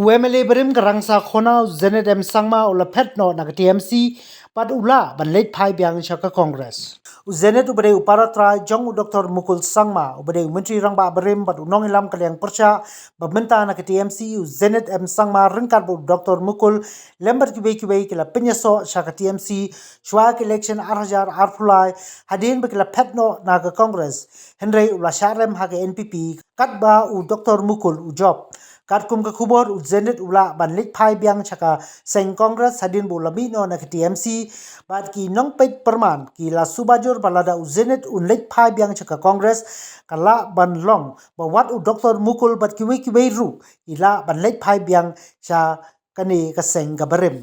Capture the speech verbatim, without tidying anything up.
U MLA barim ka Rangsakhona, u Zenith M Sangma, u la phet noh na ka TMC bad u lah ban leit phai biang sha ka Congress. U Zenith uba dei u paratrai jong u Dr Mukul Sangma, uba dei u Myntri Rangbah barim bad u nongïalam ka liang pyrshah ba mynta na ka TMC, u Zenith M Sangma ryngkat bad u Dr Mukul lem bad kiwei kiwei ki la pynïasoh sha ka TMC shwa ka election ar hajar arphew lai, hadien ba ki la phet noh na ka Congress. Hynrei u la shah rem ha ka NPP katba u Dr Mukul u jop. Katkum ka khubor, u Zenith u lah ban leit phai biang sha ka seng Congress hadien ba u la mih noh na ka TMC, bad ki nongpeit pyrman ki la suba jur ba lada u Zenith un leit phai biang sha ka Congress, ka lah ban long ba wat u Dr Mukul bad kiwei kiwei ruh ki lah ban leit phai biang sha kane ka seng kaba rim.